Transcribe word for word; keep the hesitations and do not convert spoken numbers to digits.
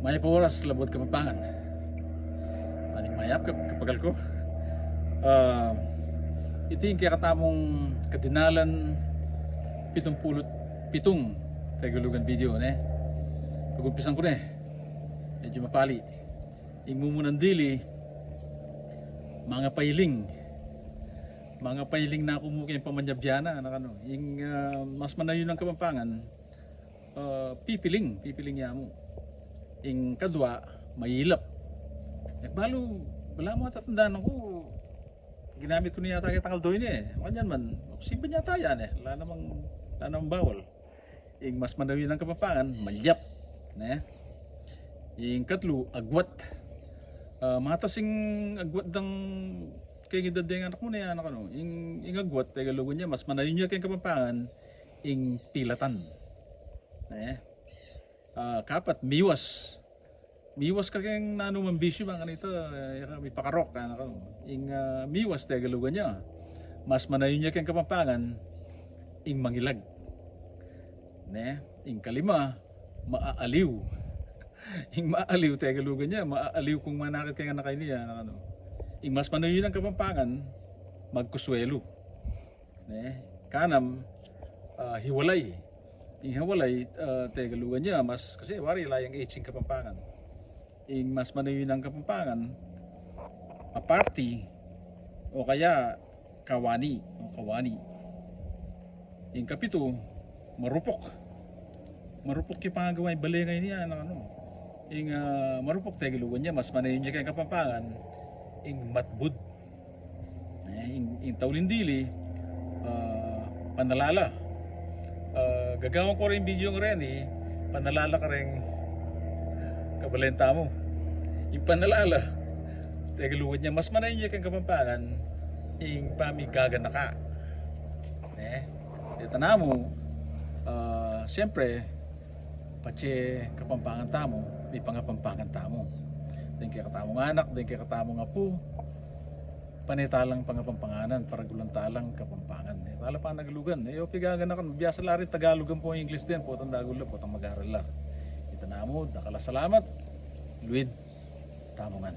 Mayap a oras, Labuad Kapampangan. Aning mayap kap-, kapagal ku. Ah, iti ing kekatamung kadinalan pitumpulu't pitung Tegalugan video, ne? Pagumpisan ku ne. Medyu mapali. Ing mumunan dili, mangapailing. Mangapailing na ku mu keng pamanyabyan na, anak, anu. Ing, ah, mas manayun a Kapampangan, ah, pipiling, pipiling ya mu. Ing kadwa, mailap. Nagbalu, balamu ata tandaan ku, ginamit ku na yata ketang aldo ini, e. Kanyan man, simba na yata yan, e. Ala namang, ala namang bawal. Ing mas manayun a Kapampangan, malyap, ne? Ing katlu, agwat. Ah, matas ing agwat dang keng idad deng anak mu ne, anak, anu. Ing, ing agwat, Tegalugan ya, mas manayun ya keng Kapampangan, ing pilatan. Ne? Ah, kapat, miwas. Miwas ka keng nanu mang bisyu, bang kanita, e, ya ka mipakarok, anak, anu. Ing, ah, miwas, Tegalugan ya, mas manayun ya keng Kapampangan, ing mangilag. Ne? Ing kalima, maaaliw. Ing maaaliw, Tegalugan ya, maaaliw kung manakit keng anak ini, anak, anu. Ing mas manayun a Kapampangan, magkuswelu. Ne? Kanam, ah, hiwalay. Ing hiwalay, ah, Tegalugan ya, mas, kasi wari ala yang H ing Kapampangan. Ing mas manayun a Kapampangan, aparti, o kaya kawani, o kawani. Ing kapitu, marupuk. Marupuk ing pangagawa ning bale ngeni, anak, anu. Ing, ah, marupuk, Tegalugan ya, mas manayun ya keng Kapampangan, ing matbud. E, ing, ing tauling dili, ah, panalala. Ah, gagawan ku reng video ngeni, panalala kareng kabalen tamu. Ing panalala, Tegalugan ya, mas manayun ya keng Kapampangan, ing pamigaganaka. E, e, tana mu, ah, siyempre, patse Kapampangan tamu, mipangapampangan tamu. Deng kekatamung anak, deng kekatamung apu, pane talang pangapampanganan, paragulan talang Kapampangan. E, tala panagalugan. E, o pigaganakan, biasa la rin Tagalugan pu, English din, potang dagul la, potang mag-aral la. Ita na mu, dakal a salamat, luid tamu ngan.